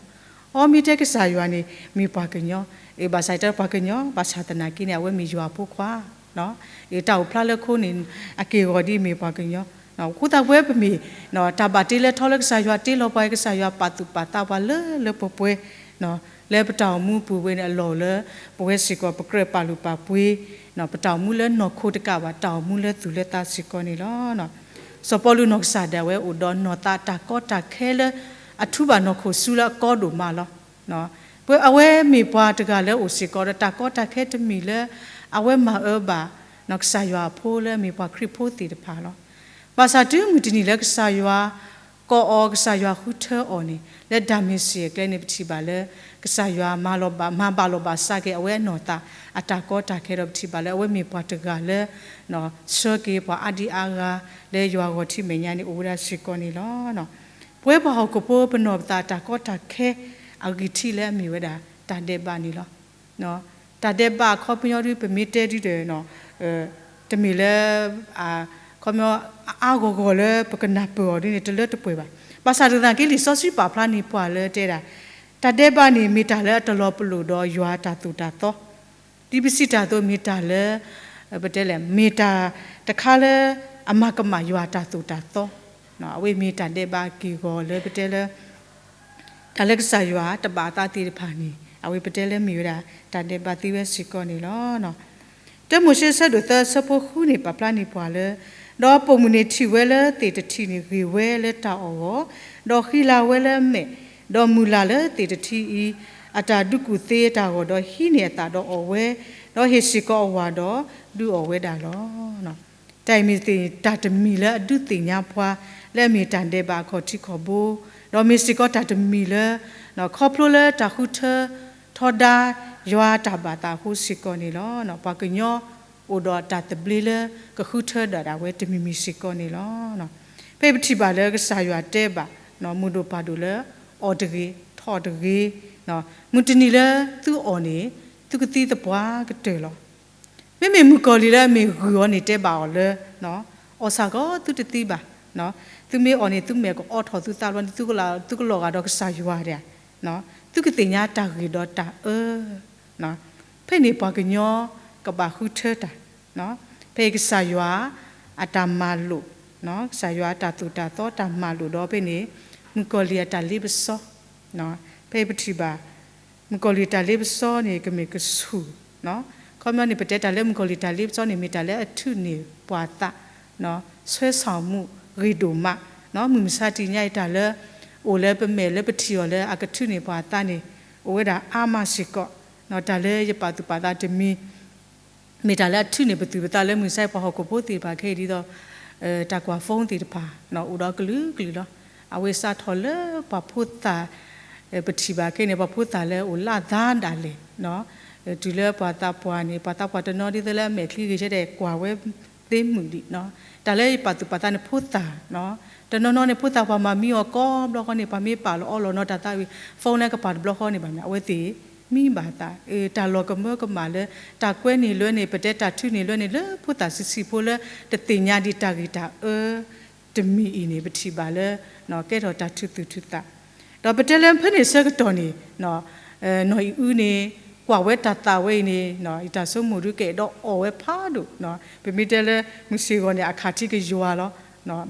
အီ မ့ၢ်တဲကစၢ်ယွၤန့ၣ် မ့ၢ်ပှၤကညီ, အ့ ဘၣ်ဆၣ်တဲပှၤကညီ ဘၣ်ဆၣ်သနာ်က့န့ၣ် အဝဲမ့ၢ်ယွၤဖိခွါ, အ့ တၢ်အိၣ်ဖျါလၢခိန့ၣ် အက့ၢ်အဂီၤဒ်မ့ၢ်ပှၤကညီ, အဃိသတးပဝဲပမ့ၢ် တၢ်ဘၣ်တ့လၢထီလၢကစၢ်ယွၤတ့လီၤပှၤ ကစၢ်ယွၤပာ်သူၣ်ပာ်သးပှၤလၢလၢပှဲၤပှဲၤ လၢပတၢ်အိၣ်မူပူၤဝဲန့ၣ် အလီၢ်လၢ ပဝဲစ့ၢ်ကီးပကြၢးပာ်လုၢ်ပာ်ပှ့ၤ, ပတၢ်အိၣ်မူလၢနီၢ်ခိတကးဘၣ် တၢ်အိၣ်မူလၢသူၣ်လၢသးစ့ၢ်ကီးန့ၣ်လီၤ. စီၤပီလူးနီၢ်ကစၢ်ဒၣ်ဝဲအိၣ်ဒီးနီၢ်သးတၢ်ကီတၢ်ခဲလၢ အထူဘၣ်နီၢ်ခိၣ်ဆူလၢအကီဒိၣ်မးလီၤ. ပဝဲအဝဲမ့ၢ်ပှၤတဂၤလၢအိၣ်စ့ၢ်ကီးဒီးတၢ်ကီတၢ်ခဲတမံၤလၢ အဝဲမၤအၢဘၣ် ကစၢ်ယွၤအဖိလၢမ့ၢ်ပှၤခရံာ်ဖိသ့ၣ်တဖၣ်လီၤ. ဘၣ်ဆၣ်တုၤမုၢ်တနံၤလၢကစၢ်ယွၤ ကိးအီၤ ကစၢ်ယွၤဃုထၢအီၤန့ၣ် လၢဒၤမ့းစ့းအကျဲန့ၣ် ပထံၣ်ဘၣ်လၢ ကစၢ်ယွၤမၤလီၤဘၣ် မၤဘၣ်လီၤဘၣ်စးက့ၤ အဝဲအနီၢ်သး အတၢ်ကီတၢ်ခဲဒီး ပထံၣ်ဘၣ်လၢအဝဲမ့ၢ်ပှၤတဂၤလၢ ဆှၢက့ၤပှၤအါဒံအါဂၤ လၢယွၤဂီၤထံးမဲာ်ညါန့ၣ် အိၣ်ဝဲဒၣ်စ့ၢ်ကီးန့ၣ်လီၤ. ပဝဲပှၤဟီၣ်ခိၣ်ဖိပနီၢ်ပသးတၢ်ကီတၢ်ခဲ အဂံၢ်ထံးလၢအမ့ၢ်ဝဲဒၣ် တၢ်ဒဲးဘးန့ၣ်လီၤ. တၢ်ဒဲးဘးအခီပညီဒ် ပမ့ၢ်တဲဒ်ဒီး တမ့ၢ်လၢ ခီပညီ အါအါဂီၢ်ဂီၢ်လၢပကနၢ်ပၢၢ်အီၤဒ်န့ၣ် တလၢတပှဲၤဘၣ်. ဘၣ်ဆၣ်သနာ်က့ လံာ်စီဆှံပာ်ဖျါန့ၢ်ပှၤလၢတဲဒၣ် တၢ်ဒဲးဘးန့ၣ် မ့ၢ်တၢ်လၢအတလီၤပလိာ်ဒီးယွၤအတၢ်သိၣ်တၢ်သီ, ဒ်ပစံးတၢ်အသိး မ့ၢ်တၢ်လၢ ပတဲလဲၣ် မ့ၢ်တၢ်တခါလၢ အမၤကမၣ်ယွၤအတၢ်သိၣ်တၢ်သီ, အဝဲမ့ၢ်တၢ်ဒဲးဘးအက့ၢ်အဂီၤလၢပတဲလၢ တၢ်လၢကစၢ်ယွၤတဘၣ်အသးသ့ၣ်တဖၣ်န့ၣ် အဝဲပတဲလၢမ့ၢ်ဝဲဒၣ် တၢ်ဒဲးဘးသ့ဝဲစ့ၢ်ကီးန့ၣ်လီၤ. တၢမိၤၡ့ဆၢဒိၣ်သၢဆၢဖိဃုန့ၣ် ပာ်ဖျါန့ၢ်ပှၤလၢ ဒီးပိာ်မုၣ်န့ၣ် ထံၣ်ဝဲလၢသ့ၣ်တထံးန့ၣ် ဂ့ၤဝဲလၢတၢ်အီၣ်အဂီၢ်, ဒီးဃံလၤဝဲလၢအမဲာ်, ဒီးမုၢ်လၢ်လၢသ့ၣ်တထံးအံၤ အတၢ်ဒုးကူၣ်သ့အတၢ်ဂီၢ်, ဒီးဟံးန့ၢ်အသးဒီးအီၣ်ဝဲ, ဒီးဟ့ၣ်စ့ၢ်ကီးအဝၤဒီးဒုးအီၣ်ဝဲဒၣ်လီၤ. တၢ်အံၤမ့ၢ်သ့ၣ်တၢ်တမံၤလၢအဒုးသ့ၣ်ညါပှၤ လၢအမ့ၢ်တၢ်ဒဲးဘးအခီၣ်ထံးခီၣ်ဘိ, ဒီးမ့ၢ်စ့ၢ်ကီးတၢ်တမံၤလၢ ခီဖျိလၢတၢ်ဃုထၢထီဒါယွၤတၢ်ဘၣ်သးအဃိစ့ၢ်ကီးန့ၣ်လီၤ. ပှၤကညီအိၣ်ဒီးတၢ်သဘျ့လၢကဃုထၢဒၣ်ဒၣ်ဝဲတမံၤမံၤစ့ၢ်ကီးန့ၣ်လီၤ. ဖဲပထံၣ်ဘၣ်လၢကစၢ်ယွၤတဲဘၣ် မုၢ်ဒိၣ်ပၢ်ဒိၣ်လၢ အီၣ်တဂ့ၤ ထီၣ်တဂ့ၤ, မုၢ်တနံၤလၢသုအီၣ်န့ၣ် သုကသံသပှၢ်ကတၢၢ်လီၤ. မ့မ့ၢ်မုၣ်ကီၤလံၢ်လၢအမ့ၢ်ဂုၢ်အီၤန့ၣ် တဲဘၣ်အီၤလၢ အီၣ်ဆၣ်ကီသုတသံဘၣ်, သုမ့ၢ်အီၣ်န့ၣ် သုမဲာ်ကအီထီၣ်သုသးဘျီန့ၣ် သုကလီၤဂာ်ဒီးကစၢ်ယွၤဒၣ်, သုကသ့ၣ်ညါတၢ်ဂ့ၤဒီးတၢ်အၢ, ဖဲန့ၣ်ပှၤကညီကဘၣ်ဃုထၢတၢ်, ဖဲအံၤကစၢ်ယွၤအတၢ်မၤလိာ်, ကစၢ်ယွၤအတၢ်သိၣ်တၢ်သီတၢ်မၤလိာ်ဒီးဖဲန့ၣ် မုၣ်ကီၤလံၢ်အတၢ်လ့ပစီ, ဖဲအံၤပထံၣ်ဘၣ် မုၣ်ကီၤလံၢ်တၢ်လ့ပစီန့ၣ် ကမ့ၢ်ကဆူၣ်, ခီပညီန့ၣ် ပတဲတၢ်လၢမုၣ်ကီၤလံၢ်တၢ်လ့ပစီန့ၣ် မ့ၢ်တၢ်လၢအထုးန့ၢ်ပှၤသး, ဆွဲဆောင်မှု ဂ့ၤဒိၣ်မး, မုၢ်မဆါတနံၤညါအံၤတၢ်လၢ အိၣ်လၢပမဲာ်လၢပထံၣ်အီၤလၢအကထုးန့ၢ်ပှၤအသးန့ၣ် အိၣ်ဝဲဒၣ်အါမးစ့ၢ်ကီး, တၢ်လၢယပာ်သူၣ်ပာ်သးတမံၤ မ့ၢ်တၢ်လၢအထုးန့ၢ်ပသူၣ်ပသးလၢမုၢ်မဆါပှၤဟီၣ်ခိၣ်ဖိသ့ၣ်တဖၣ်ခဲအံၤဒ်သိး တၢ်ကွၢ် phone သ့ၣ်တဖၣ် အိၣ်ဒီးကလုာ်ကလုာ်လီၤ. အဝဲစးထီၣ်လၢပှၤဖိသၣ် ပထံၣ်ဘၣ်ခဲအံၤန့ၣ် ပှၤဖိသၣ်လၢအိၣ်လၢအသးဒၣ်လဲာ်, တုၤလၢပှၤသးပှၢ်န့ၣ် ပှၤသးပှၢ်တနီၤဒ်သိးလၢအမဲာ်ချံဂ့ၤဆၢထၢၣ်ကွၢ်ဝဲသ့မုၢ်ဒံး, တၢ်လၢယပာ်သူၣ်ပာ်သးန့ၣ်ဖိသၣ်, တနီၤနီၤန့ၣ် ဖိသၣ်ပှၤမၤမံအီၤကိးဘျီဃီန့ၣ် ပှၤမ့ၢ်ပာ်လီၤအီလီၤနီၤတၢ်သးဝံၤ phone န့ၣ်ကပၤတဘျီဃီန့ၣ်ဘၣ်န့ၣ် အဝဲသ့ၣ်မံဘၣ်သး, တၢ်လီၤကမၢကမၣ်လၢ တၢ်ကွဲန့ၢ်လွဲန့ၢ် ပတဲတၢ်ထုးန့ၢ်လွဲန့ၢ်လၢဖိသၣ်ဆံးဆံးဖိလၢ တသ့ၣ်ညါဒံးတၢ်ဂ့ၤတၢ်အၢ တမံၤအံၤန့ၣ် ပထံၣ်ဘၣ်လၢ ကဲထီၣ်တၢ်ထုးသူၣ်ထုးသး, ဒီးပတဲလၢဖဲန့ၣ်ဆၢကတီၢ်န့ၣ် နီၢ်အံၣ်အုန့ၣ် ကွၢ်ဝဲတၢ်သးဝဲအံၤန့ၣ် ယတၢ်ဆိကမိၣ်ဒုးကအဲၣ်ဒိးအီၣ်ဝဲဖးဒိၣ်, ပမ့ၢ်တဲလၢမုၢ်ဆ့ၣ်ဂီၤန့ၣ် အခးထံကယွၤလီၤ.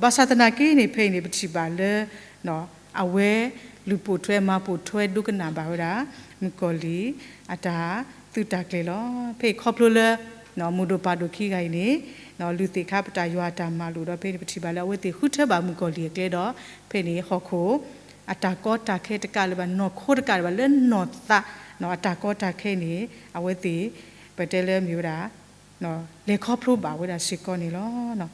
ဘၣ်ဆၣ်သနာ်က့န့ၣ် ဖဲအံၤန့ၣ် ပထံၣ်ဘၣ်လၢ အဝဲလုၢ်ပိာ်ထွဲမၤပိာ်ထွဲဒိကနၣ်ဘၣ်ဝဲဒၣ် မုၣ်ကီၤလံၢ်အတၢ်သုးတၢ်ကျဲၤလီၤ. ဖဲအံၤခီဖျိလၢ မုၢ်ဒိၣ်ပၢ်ဒိၣ်ခံဂၤအံၤန့ၣ် လုၢ်သ့ၣ်ခါပတာ်ယွၤအတၢ်မၤလိာ်ဒီး ဖဲန့ၣ် ပထံၣ်ဘၣ်လၢအဝဲသ့ၣ်ဃုထၢဘၣ်မုၣ်ကီၤလံၢ်အကျဲဒီး ဖဲန့ၣ်ဟီၣ်ခိၣ် အတၢ်ကီတၢ်ခဲတကးလၢၤဘၣ် နီၢ်ခိတကးလၢၤဘၣ် လၢနီၢ်သး အတၢ်ကီတၢ်ခဲန့ၣ် အဝဲသ့ၣ် ပတဲလၢမ့ၢ်ဝဲဒၣ် လဲၤခီဖျိဘၣ်ဝဲဒၣ်စ့ၢ်ကီးန့ၣ်လီၤ.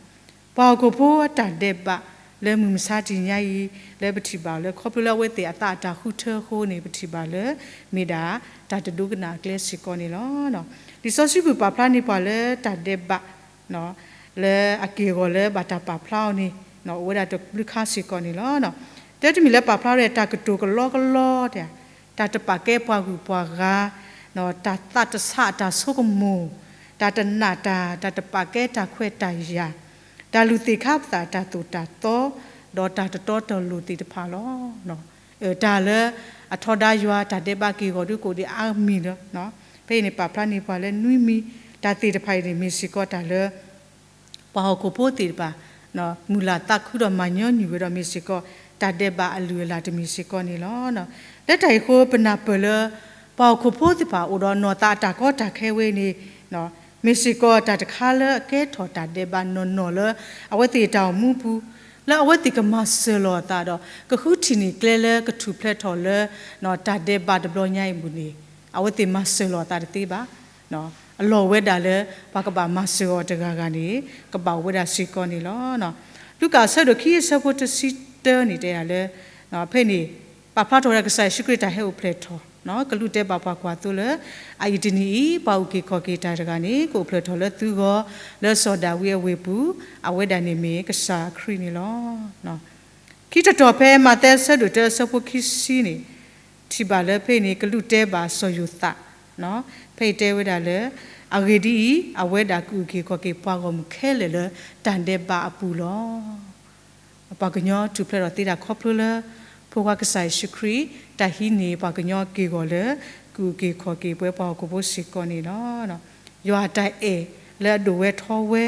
ပှၤဟီၣ်ခိၣ်ဖိအတၢ်ဒဲးဘးလၢမုၢ်မဆါတနံၤညါအံၤ လၢပထံၣ်ဘၣ်အီၤလၢ ခီဖျိလၢအဝဲသ့ၣ်အသးအတၢ်ဃုထၢအဃိန့ၣ် ပထံၣ်ဘၣ်လၢ မ့ၢ်ဒၣ်တၢ်တဒိကနၣ်အကျဲစ့ၢ်ကီးန့ၣ်လီၤ. လံာ်စီဆှံပူၤပာ်ဖျါန့ၢ်ပှၤလၢတၢ်ဒဲးဘး လၢအက့ၢ်အဂီၤလၢဘၣ်တၢ်ပာ်ဖျါအီၤန့ၣ် အိၣ်ဝဲဒၣ်တဘျုးခါစ့ၢ်ကီးန့ၣ်လီၤ. တၢ်တမံၤလၢပာ်ဖျါထီၣ်တၢ်ကတိၤကလီကလီ, တၢ်တပာ်ကဲပှၤဂုၤပှၤဂၤ, တၢ်သးတဆးအတၢ်ဆိကမိၣ်, တၢ်တနာ်တၢ်, တၢ်တပာ်ကဲတၢ်ခွဲးတၢ်ယာ်, တၢ်လုၢ်သ့ၣ်ခါပသးတၢ်သိၣ်တၢ်သီ, ဒီးတၢ်တတီတလိၤသ့ၣ်တဖၣ်လီၤ. တၢ်လၢအထီဒါယွၤတၢ်ဒဲးဘးက့ၢ်ဂီၤဒုးကအိၣ်ဒံးအါမံၤလီၤ. ဖဲအံၤန့ၣ် ပာ်ဖျါန့ၢ်ပှၤလၢနွံမံၤ, တၢ်သ့ၣ်တဖၣ်အံၤန့ၣ် မ့ၢ်စ့ၢ်ကီးတၢ်လၢ ပှၤဟီၣ်ခိၣ်ဖိသ့ၣ်တဖၣ် မုၢ်လၢ်သးခုဒီးမၤညီနုၢ်ဝဲဒီးမ့ၢ်စ့ၢ်ကီး တၢ်ဒဲးဘးအလုၢ်အလၢ်တမံၤစ့ၢ်ကီးန့ၣ်လီၤ. လၢတၢ်အံၤအဃိ ပနၢ်ပၢၢ်လၢ ပှၤဟီၣ်ခိၣ်ဖိသ့ၣ်တဖၣ်အိၣ်ဒီးနီၢ်သးအတၢ်ကီတၢ်ခဲဝဲန့ၣ် မ့ၢ်စ့ၢ်ကီးတၢ်တခါလၢအကဲထီၣ်တၢ်ဒဲးဘးနီၢ်နီၢ်လၢ အဝဲသ့ၣ်အတၢ်အိၣ်မူပူၤ လၢအဝဲသ့ၣ်ကမၤစၢၤလီၤအသးဒီး ကဃုထံၣ်န့ၢ်ကျဲလၢကထူၣ်ဖျဲးထီၣ်လၢ တၢ်ဒဲးဘးတဘျီညါအံၤအပူၤန့ၣ် အဝဲသ့ၣ်မၤစၢၤလီၤအသးတသ့ဘၣ်. အလီၢ်ဝဲဒၣ်လၢ ပှၤကဘၣ်မၤစၢၤအီၤတဂၤဂၤန့ၣ် ကဘၣ်အိၣ်ဝဲဒၣ်စ့ၢ်ကီးန့ၣ်လီၤ. လူၤကၣ်အဆၢဒိၣ်ခံအဆၢဖိတဆံတၢန့ၣ်တဲဒၣ်လၢ ဖဲန့ၣ် ပာ်ဖျါထီၣ်ဝဲဒၣ်ကစၢ်ယ့ၣ်ၡူးခရံာ်တၢ်ဟဲအိၣ်ဖျဲၣ်ထီၣ် ကလူးတဲဘၣ်ပှၤကွၢ်သိလၢ အအံၤတနံၤအံၤ ပှၤအုၣ်က့ၤခီၣ်က့ၤတၢ်တဂၤန့ၣ် ကအိၣ်ဖျဲၣ်ထီၣ်လၢသုဂီၢ် လၢစီၤဒၤဝံးအဝ့ၢ်ပူၤ အဝဲဒၣ်န့ၣ်မ့ၢ်ကစၢ်ခရံာ်န့ၣ်လီၤ. ခံတတီၤဖဲမးသဲအဆၢဒိၣ်တၢအဆၢဖိခံဆံန့ၣ် ထံၣ်ဘၣ်လၢဖဲအံၤန့ၣ် ကလူးတဲဘၣ်စီၤယိၤသး ဖဲအံၤတဲဝဲဒၣ်လၢ အဂ့ၢ်ဒ်အံၤ အဝဲဒၣ်ကအုၣ်က့ၤခီၣ်က့ၤပှၤဂီၢ်မုၢ်ခဲလၢာ်လၢတၢ်ဒဲးဘးအပူၤလီၤ. ပှၤကညီထူၣ်ဖျဲးထီၣ်သ့ဒၣ်ခီဖျိလၢ ဖိခွါကစၢ်ယ့ၣ်ၡူးခရံာ် တၢ်ဟံးန့ၢ်ပှၤကညီအက့ၢ်အဂီၤလၢ ကအုၣ်က့ၤခီၣ်က့ၤပဝဲပှၤဟီၣ်ခိၣ်ဖိစ့ၢ်ကီးန့ၣ်လီၤ. ယွၤအတၢ်အဲၣ်လၢအဒိၣ်ဝဲထီဝဲ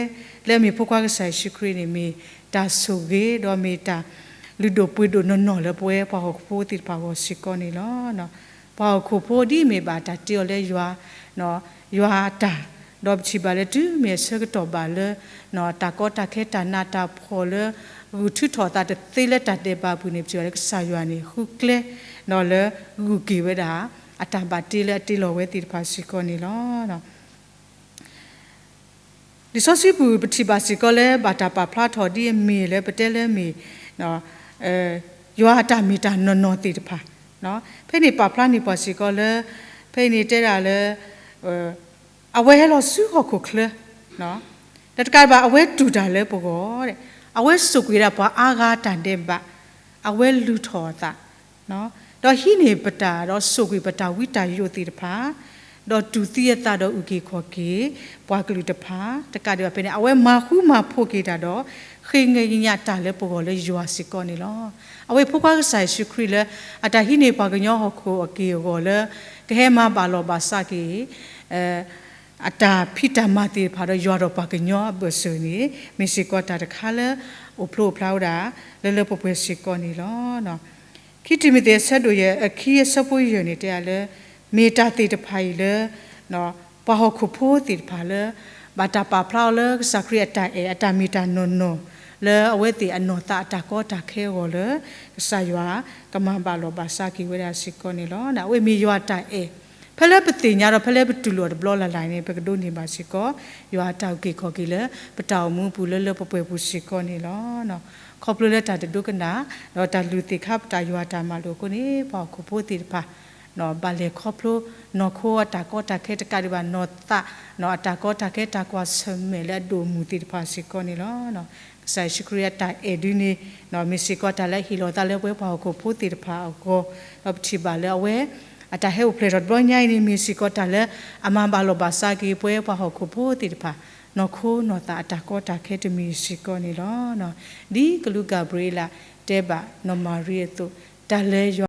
လၢအမ့ၢ်ဖိခွါကစၢ်ယ့ၣ်ၡူးခရံာ်န့ၣ် မ့ၢ်တၢ်ဆိၣ်ဂ့ၤ ဒီးမ့ၢ်တၢ်လုၢ်ဒိၣ်ပှ့ၤဒိၣ်နီၢ်နီၢ်လၢပဝဲပှၤဟီၣ်ခိၣ်ဖိသ့ၣ်တဖၣ်အဂီၢ်စ့ၢ်ကီးန့ၣ်လီၤ. ပှၤဟီၣ်ခိၣ်ဖိဒ်အမ့ၢ်ဘၣ်တၢ်တ့အီၤလၢယွၤ ယွၤအတၢ်, ဒီးပထံၣ်ဘၣ်လၢတုၤမ့ၢ်အဆၢကတီၢ်ဘၣ်လၢ တၢ်ကီတၢ်ခဲတၢ်နးတၢ်ဖှီၣ်လၢ ဂုာ်ထုးထီၣ်အသးတသ့လၢတၢ်ဒဲးဘးအပူၤန့ၣ် ပထံၣ်ဘၣ်လၢကစၢ်ယွၤန့ၣ် ဃုကျဲ ဒီးလၢဂုာ်က့ၤဝဲဒၣ် အတၢ်ဘၣ်တ့လၢအတ့လီၤဝဲသ့ၣ်တဖၣ်စ့ၢ်ကီးန့ၣ်လီၤ. လံာ်စီဆှံပူၤပထံၣ်ဘၣ်စ့ၢ်ကီးလၢဘၣ်တၢ်ပာ်ဖျါထီၣ်ဒ်အမ့ၢ်လၢပတဲလၢမ့ၢ် ယွၤအတၢ်မ့ၢ်တၢ်နီၢ်နီၢ်သ့ၣ်တဖၣ်, ဖဲန့ၣ်ပာ်ဖျါန့ၢ်ပှၤစ့ၢ်ကီးလၢ ဖဲန့ၣ်တဲဒၣ်လၢ အဝဲဟဲလီၤဆူဟီၣ်ခိၣ်ချၢ ဒီးတကးဒံးဘၣ် အဝဲတူၢ်တၢ်လၢပဂီၢ်, အဝဲစိာ်ကွံာ်ဝဲဒၣ်ပှၤအါဂၤတၢ်ဒဲးဘး, အဝဲလုၢ်ထီၣ်အသး ဒီးဟံးန့ၢ်ပတၢ် ဒီးစိာ်ကွံာ်ပတၢ်ဝံတၢ်ယိးသ့ၣ်တဖၣ်, ဒီးတူၢ်သံအသးဒီးအုၣ်က့ၤခီၣ်က့ၤ ပှၤကလုာ်တဖၣ်, တကးဒံးဘၣ်ဖဲန့ၣ် အဝဲမၤဃူမၤဖိးက့ၤတၢ်ဒီး ဃ့ငဲၢ်ကညးတၢ်လၢပဂီၢ်လၢယွၤစ့ၢ်ကီးန့ၣ်လီၤ. အဝဲဖိခွါကစၢ်ယ့ၣ်ၡူးခရံာ်လၢ အတၢ်ဟံးန့ၢ်ပှၤကညီဟီၣ်ခိၣ်အက့ၢ်အဂီၤလၢ ကဟဲမၤဘၣ်လီၢ်ဘၣ်စးက့ၤ အတၢ်ဖံးတၢ်မၤသ့ၣ်တဖၣ်ဒီးယွၤဒီးပှၤကညီအဘၢၣ်စၢၤန့ၣ် မ့ၢ်စ့ၢ်ကီးတၢ်တခါလၢ အိၣ်ဖျိအိၣ်ဖျါဝဲဒၣ် လၢလၢပှဲၤပှဲၤစ့ၢ်ကီးန့ၣ်လီၤ. ခံတံၤမသ့းအဆၢဒိၣ်ယဲၢ် အခံအဆၢဖိယဲၢ်န့ၣ် တဲဒၣ်လၢ မ့ၢ်တၢ်သ့ၣ်တဖၣ်အံၤလၢ ပှၤဟီၣ်ခိၣ်ဖိသ့ၣ်တဖၣ်လၢ ဘၣ်တၢ်ပာ်ဖျါအီၤလၢကစၢ်ခရံာ်အတၢ်အဲၣ် အတၢ်မ့ၢ်တၢ်နီၢ်နီၢ် လၢအဝဲသ့ၣ်အနီၢ်သးအတၢ်ကီတၢ်ခဲအဂီၢ်လၢ ကစၢ်ယွၤကမၤဘၣ်လီၢ်ဘၣ်စးက့ၤဝဲဒၣ်စ့ၢ်ကီးန့ၣ်လီၤ. အဝဲမ့ၢ်ယွၤအတၢ်အဲၣ် ဖဲလၢပသ့ၣ်ညါဒီးဖဲလၢပတူၢ်လိာ်အီၤတဘျီလၢ်လၢ်န့ၣ် ပကဒိးန့ၢ်ဘၣ်စ့ၢ်ကီး ယွၤအတၢ်အုၣ်က့ၤခီၣ်က့ၤလၢ ပတၢ်အိၣ်မူအပူၤလၢလၢပှဲၤပှဲၤပူၤစ့ၢ်ကီးန့ၣ်လီၤ. ခီဖျိလၢတၢ်တဒိကနၣ် ဒီးတၢ်လုၢ်သ့ၣ်ခါပတၢ်ယွၤအတၢ်မၤလိာ်အဃိန့ၣ် ပှၤဟီၣ်ခိၣ်ဖိသ့ၣ်တဖၣ် ဘၣ်လဲၤခီဖျိ နီၢ်ခိအတၢ်ကီတၢ်ခဲတကးဒံးဘၣ် နီၢ်သး အတၢ်ကီတၢ်ခဲတၢ်ကွၢ်ဆၢၣ်မဲာ်လၢအဒိၣ်အမုၢ်သ့ၣ်တဖၣ်စ့ၢ်ကီးန့ၣ်လီၤ. ကစၢ်ယ့ၣ်ၡူးခရံာ်အတၢ်အဲၣ်ဒုန့ၣ် မ့ၢ်စ့ၢ်ကီးတၢ်လၢအဟ့ၣ်လီၤသးလၢပဝဲပှၤဟီၣ်ခိၣ်ဖိသ့ၣ်တဖၣ်အဂီၢ်, ဒီးပထံၣ်ဘၣ်လၢအဝဲ အတၢ်ဟဲအိၣ်ဖျဲၣ်ထီၣ်တဘျီညါအံၤန့ၣ် မ့ၢ်စ့ၢ်ကီးတၢ်လၢအမၤဘၣ်လီၢ်ဘၣ်စးက့ၤပဝဲပှၤဟီၣ်ခိၣ်ဖိသ့ၣ်တဖၣ် နီၢ်ခိနီၢ်သးအတၢ်ကီတၢ်ခဲတမံၤစ့ၢ်ကီးန့ၣ်လီၤ. ဒ်ကလူးကၤဘြံၤအ့လးတဲဘၣ်နီၢ်မၤရံအသိး, တၢ်လၢယွၤ